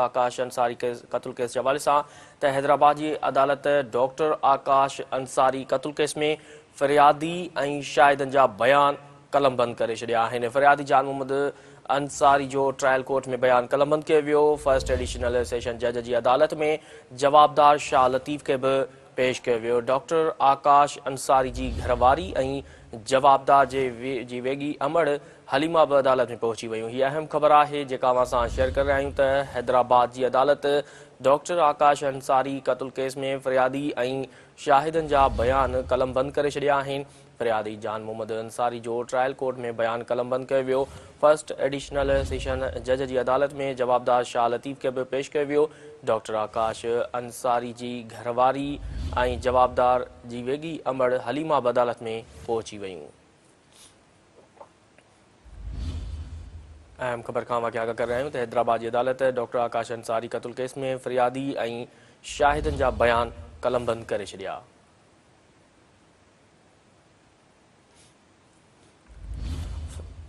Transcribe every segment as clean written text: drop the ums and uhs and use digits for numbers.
آڪاش انصاري قتل ڪيس جي حوالي سان ته حيدرآباد جي عدالت ڊاڪٽر آڪاش انصاري قتل ڪيس ۾ فريادي ۽ شاهدن جا بيان قلمبند ڪري ڇڏيا آهن. فريادي جان محمد انصاري جو ٽرائل ڪورٽ ۾ بيان قلمبند ڪيو ويو. فرسٽ ايڊيشنل سيشن جج جي عدالت ۾ جوابدار شاهه لطيف کي به پيش ڪيو ويو. ڊاڪٽر آڪاش انصاري جي گهرواري ۽ جوابدار جي جي ويڳي امڙ حليمه به عدالت ۾ پهچي ويون. هي اهم خبر آهي جيڪا اوهان سان شيئر ڪري رهيا آهيون ته حيدرآباد جي عدالت ڊاڪٽر آڪاش انصاري قتل ڪيس ۾ فريادي ۽ شاهدن جا بيان قلمبند ڪري ڇڏيا آهن. فريادي جان محمد انصاري جو ٽرائل ڪورٽ ۾ بيان قلمبند ڪيو ويو. فرسٽ ايڊيشنل سيشن جج جي عدالت ۾ جوابدار شاهه لطيف کي به پيش ڪيو ويو. ڊاڪٽر آڪاش انصاري جي گهرواري ۽ جوابدار جي ويڳي امڙ حليمه به عدالت ۾ پهچي ويون. اهم خبر کان اوهان کي آگاهه ڪري رهيا آهيون ته حيدرآباد جي عدالت ڊاڪٽر آڪاش انصاري قتل ڪيس ۾ فريادي ۽ شاهدن جا بيان قلمبند ڪري ڇڏيا.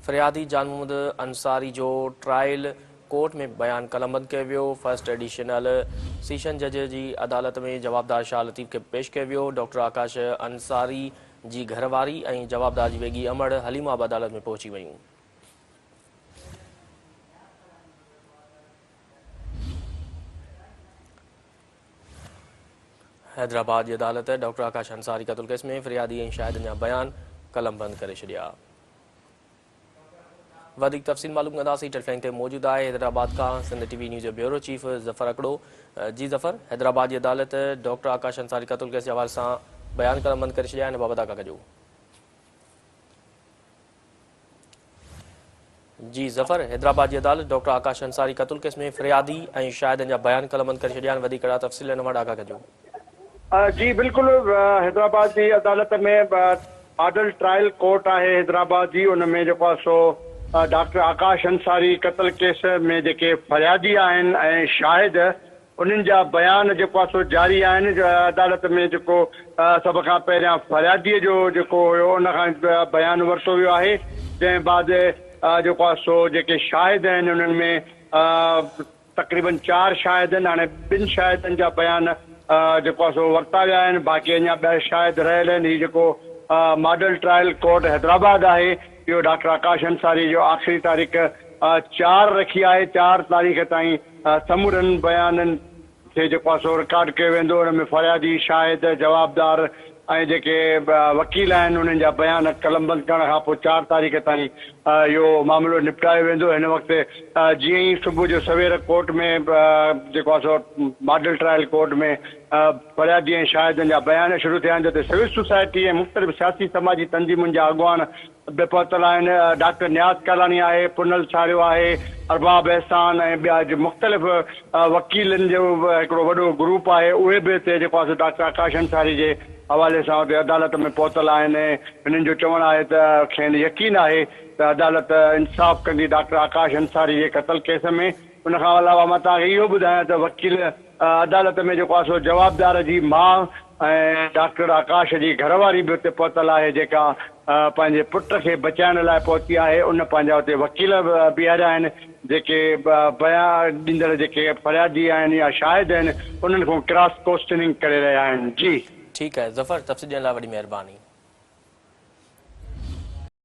فريادي جان محمد انصاري جو ٽرائل ڪورٽ ۾ بيان قلمبند ڪيو ويو. فرسٽ ايڊيشنل سيشن جج جي عدالت ۾ جوابدار شاهه لطيف کي پيش ڪيو ويو. ڊاڪٽر آڪاش انصاري جي گهر واري ۽ جوابدار جي ويڳي امڙ حليمه به عدالت ۾ پهچي ويون. حيدرآباد جي عدالت ڊاڪٽر آڪاش انصاري قتل ڪيس ۾ فريادي ۽ شاهدن جا بيان قلمبند ڪري ڇڏيا. وڌيڪ تفصيل معلوم ڪنداسين ٽيليفون تي موجود آهي حيدرآباد کان سنڌ ٽي وي نيوز جو بيورو چيف ظفر هڪڙو جي ظفر حيدرآباد جي عدالت ڊاڪٽر آڪاش انصاري قتل ڪيس جي حوالي سان بيان قلمبند ڪري ڇڏيا آهن بابت آگاهه ڪجو. جي ظفر حيدرآباد جي عدالت ڊاڪٽر آڪاش انصاري قتل ڪيس ۾ فريادي ۽ شاهدن جا بيان قلمبند ڪري ڇڏيا آهن وڌيڪ ڪهڙا تفصيل آهن اوهان آگاهه ڪجو. جي بلڪل حيدرآباد جي عدالت ۾ ماڊل ٽرائل ڪورٽ آهي حيدرآباد جي ان ۾ جيڪو آهي سو ڊاڪٽر آڪاش انصاري قتل ڪيس ۾ جيڪي فريادي آهن ۽ شاهد انهن جا بيان جيڪو آهي سو جاري آهن عدالت ۾ جيڪو سڀ کان پهريان فريادي جو جيڪو هيو ان کان بيان ورتو ويو آهي جنهن بعد جيڪو آهي سو جيڪي شاهد آهن انهن ۾ تقريبن چار شاهدن هاڻي ٻن شاهدن جا بيان جيڪو آهي سو ورتا ويا آهن باقي اڃا ٻه شاهد رهيل آهن هي جيڪو ماڊل ٽرائل ڪورٽ حيدرآباد آهي اهو ڊاڪٽر آڪاش انصاري جو آخري تاريخ چار رکي آهي چار تاريخ تائين سمورن بيانن کي جيڪو آهي سو رڪارڊ ڪيو ويندو، ان ۾ فريادي، شاهد، جوابدار ۽ جيڪي وڪيل آهن انهن جا بيان قلمبند ڪرڻ کان پوء چار تاريخ تائين اهو معاملو نپٽايو ويندو. هن وقت جيئن ئي صبح جو سوير ڪورٽ ۾ جيڪو آهي سو ماڊل ٽرائل ڪورٽ ۾ فريادي ۽ شاهدن جا بيان شروع ٿيا آهن جتي سول سوسائٽي ۽ مختلف سياسي سماجي تنظيمن جا اڳواڻ به پهتل آهن، ڊاڪٽر نياز ڪالاڻي آهي، پنهل ساريو آهي، ارباب احسان ۽ ٻيا مختلف وڪيلن جو هڪڙو وڏو گروپ آهي اهي به هتي جيڪو آهي سو ڊاڪٽر آڪاش انصاري جي حوالي سان اتي عدالت ۾ پهتل آهن ۽ هنن جو چوڻ آهي ته کين يقين آهي ته عدالت انصاف ڪندي ڊاڪٽر آڪاش انصاري جي قتل ڪيس ۾ ان کان علاوه مان توهان کي اهو ٻڌايان ته وڪيل عدالت ۾ جيڪو آهي سو جوابدار جي ماء ۽ ڊاڪٽر آڪاش جي گهر واري به اتي پهتل آهي جيڪا پنهنجي پٽ کي بچائڻ لاء پهتي آهي ان پنهنجا اتي وڪيل بيهاريا آهن جيڪي بيان ڏيندڙ جيڪي فريادي آهن يا شاهد آهن انهن کان ڪراس ڪوسچننگ ڪري رهيا آهن جي. ٺيڪ آهي ظفر تفصيل ڏيڻ لاء وڏي مهرباني.